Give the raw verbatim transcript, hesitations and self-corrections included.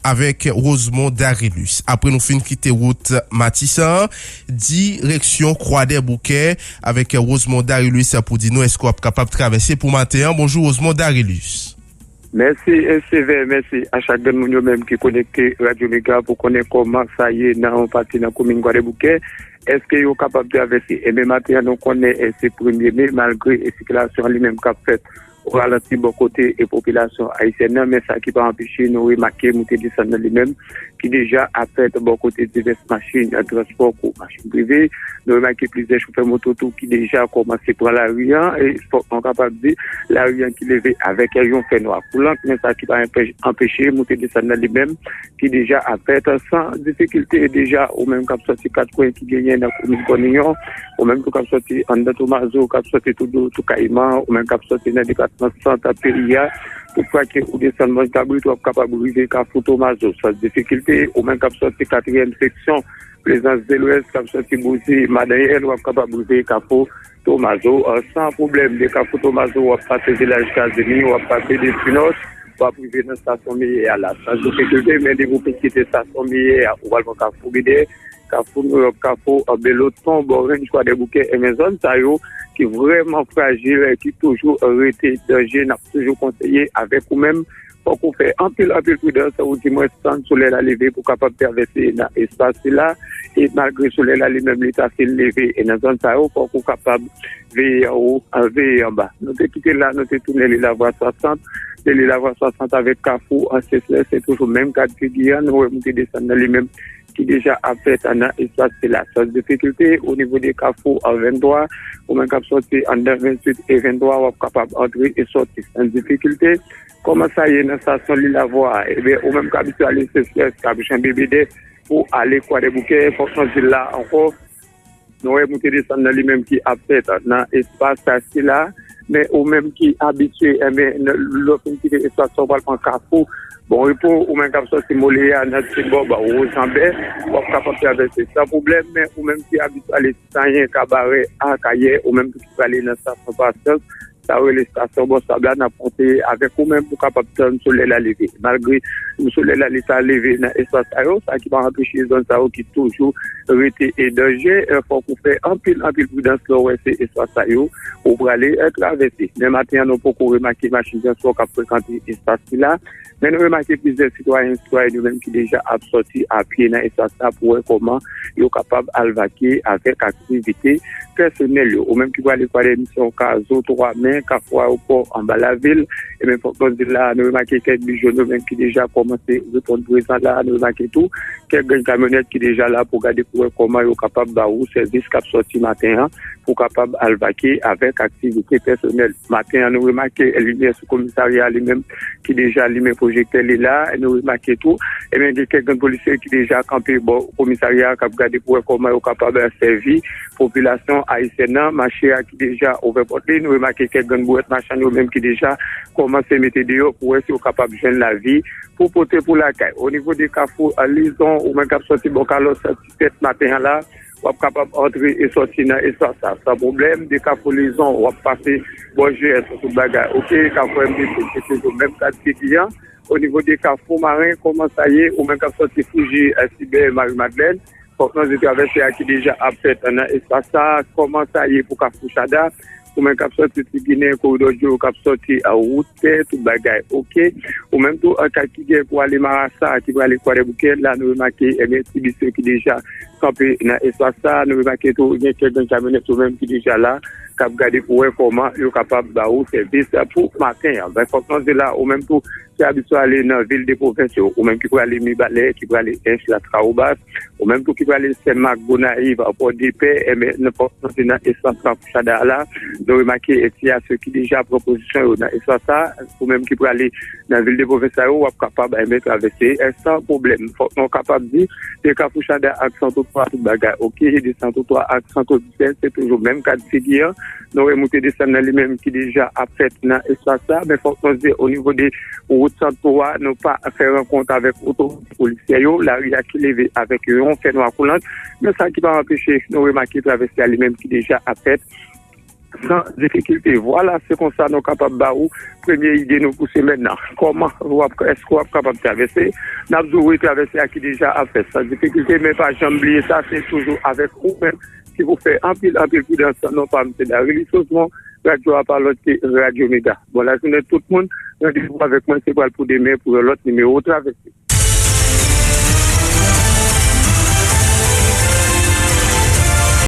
avèk Rosemond Darilus. Apre nou fin kite wout Matisan an, direksyon Kwadèboukè avèk Rosemond Darilus pou di nou èske w ap kapab travèse pou maten an. Bonjou, Rosemond Darilus. Mèsi, e, Sevè, mèsi a chak grenn moun yo menm ki konekte Radyo Mega pou konnen kòman sa ye nan yon pati nan komin Kwadèboukè. Èske yo kapab travèse? Ebyen, maten an, nou konnen, e, se premye me, malgre, e, sikilasyon an li menm k ap fèt o ralanti bò kote, e, popilasyon ayisyèn nan, men sa ki pa anpeche nou remake moute desann nan li menm, ki deja ap fèt bò kote divès machin, e, transpò kou machin prive. Nou remake plizyè chofè moto tou ki deja kòmanse pran lari an, e fòk nou kapab di, lari an ki leve avèk yon fènwa koulant, men sa ki pa anpeche moute desann nan li menm, ki deja ap fèt san difikilte. Deja, ou menm k ap sòti kat kwen ki genyen nan komin Kòniyon, ou menm tou k ap sòti anndan Tomazo, k ap sòti tou Toukayiman, ou menm k ap sòti nan depatman sant peyi a, tout fwa ke ou desann Manch Kabrit, w ap kapab rive Kafou Tomazo san difikilte. Ou menm k ap sòti katriyèm seksyon, Plezans de Lwès, k ap sòti Bouzi Madanyèl, w ap kapab rive Kafou Tomazo, e, san pwoblèm. De Kafou Tomazo, w ap pase Vilaj Kazimi, w ap pase Desinòs, w ap rive nan estasyon Meyè a la san difikilte. Men depi w fin kite estasyon Meyè a, ou pral pran Kafou Bidè, Kafou Nouyòk, Kafou, e, Beloton, bò Ranch, Kwadèboukè, e, men zòn sa yo ki vrèman frajil, e, ki toujou rete danje, n ap toujou konseye avèk ou menm, fòk ou fè anpil, anpil pridans, ou di mwens tann solèy la leve pou kapab travèse nan espas sila. E malgre solèy la li menm li ta fin leve, e nan zòn sa yo, fòk ou kapab veye anwo, e, veye anba. Nou te kite la, nou te tounen Lilavwa swasant, de Lilavwa swasant avèk Kafou, e, Sesè, se toujou menm kad figi an, nou wè moute desann nan li menm ki deja ap fèt nan espas sila. Sans difikilte, o nivo de Kafou, e, venntwa, ou menm k ap sòti anndan venntuit e venntwa, w ap kapab antre e sòti sans difikilte. Kòman sa ye nan estasyon Lilavwa a? Ebyen, ou menm k abitye ale Sesè, k ap janbe Bidè pou ale Kwadèboukè, fòk nou di l la ankò, nou wè moute desann nan li menm ki ap fèt nan espas sila. Men ou menm ki abitye, enben, lè w fin kite espas sa, w pral pran Kafou Bon Repo, ou menm k ap sòti Moleya nan Ti Bòb, Wozanbè, w ap kapab travèse san pwoblèm, men ou menm ki abitye ale Sanyen, Kabarè, Akayè, ou menm tou ki prale nan estasyon Pasyans, sa yo rele estasyon Bò Sab la, n ap konseye avèk ou menm pou kapab tann solèy la leve. Malgre solèy la li ta leve nan espas sa yo, sa ki pa anpeche zòn sa yo ki toujou rete e danje, e, fòk ou fè anpil, anpil pridans lè w wè se espas sa yo ou prale, e, travèse. Men maten an, nou poko remake machin transpò k ap frekante espas sila, men nou remake plizyè sitwayen, sitwayèn yo menm ki deja ap sòti a pye nan espas sa pou wè kòman yo kapab al vake avèk aktivite pèsonèl yo. Ou menm ki prale Kwadèmisyon, Kazo, Twa Men, Kafou Ayewopò, anba lavil, ebyen, fòk nou di la, nou remake kèk bijou nou menm ki deja kòmanse reponn prezan la, nou remake tou kèk grenn kamyonèt ki deja la pou gade pou wè kòman yo kapab ba ou sèvis k ap sòti maten an pou kapab al vake avèk aktivite pèsonèl. Maten an, nou remake limyè sou komisarya a li menm ki deja limen pwojektè li la. Nou remake tou, ebyen, gen kèk grenn polisye ki deja kanpe bò komisarya a k ap gade pou wè kòman yo kapab sèvi popilasyon ayisyèn nan. Mache a ki deja ouvè pòt li. Nou remake kèk grenn bouwèt machann yo menm ki deja kòmanse mete deyò pou wè si yo kapab jwenn lavi pou pote pou lakay. O nivo de Kafou, e, Lizon, ou menm k ap sòti bò Kalòs, Ti Tèt maten an la, w ap kapab antre e sòti nan espas sa san pwoblèm. De Kafou Lizon, w ap pase bò G S, tout bagay oke. Kafou M D C, se toujou menm kad figi an. O nivo de Kafou Maren, kòman sa ye? Ou menm k ap sòti Fouji, e, Sibè, Mari Madlèn, fòk nou di travèse a ki deja ap fèt nan espas sa. Kòman sa ye pou Kafou Chada? Ou menm k ap sòti Ti Ginen, koridò Djo k ap sòti, e, wout tè, tout bagay oke. Ou menm tou, e, ka ki gen pou ale Marasa, ki prale Kwadèboukè, la nou remake, ebyen, ti bis yo ki deja kanpe nan espas sa. Nou remake tou, gen kèk grenn kamyonèt yo menm ki deja la, k ap gade pou wè kòman yo kapab ba ou sèvis pou maten an. Men fòk nou di la, ou menm tou, ki abitye ale nan vil de pwovens yo, ou menm ki prale Mibalè, ki prale Ench, Latrayobas, ou menm tou ki prale Senmak, Gonayiv, Pòdepè, enben, nan pòt sòti nan espas Kafou Chada a la, nou remake, e, ti asyo ki deja pran pozisyon yo nan espas sa, ou menm ki prale nan vil de pwovens sa yo, w ap kapab, enben, travèse, e, san pwoblèm. Fòk nou kapab di, de Kafou Chada ak Santo twa, tout bagay oke, de Santo twa ak Santo disèt, se toujou menm kad figi an. Nou wè moute desann nan li menm ki deja ap fèt nan espas sa, men fòk nou di o nivo de wout Santo a, nou pa fè rankont avèk otorite polisyè yo, lari a ki leve avèk yon fènwa koulant, men sa ki pa anpeche nou remake travèse a li menm ki deja ap fèt san difikilte. Vwala, se konsa nou kapab ba ou premye ide nou pou semèn nan. Kòman w ap, èske w ap kapab travèse? N ap di w wi, travèse a ki deja ap fèt san difikilte, men pa janm bliye sa, se toujou avèk ou menm ki pou fè anpil, anpil pridans. Non pa m, se Darly Sosmon, radyo a pa lòt ke Radyo Mega. Bon, lajounen tout moun, randevou avèk mwen, se pral pou demen, pou yon lòt nimewo travèse.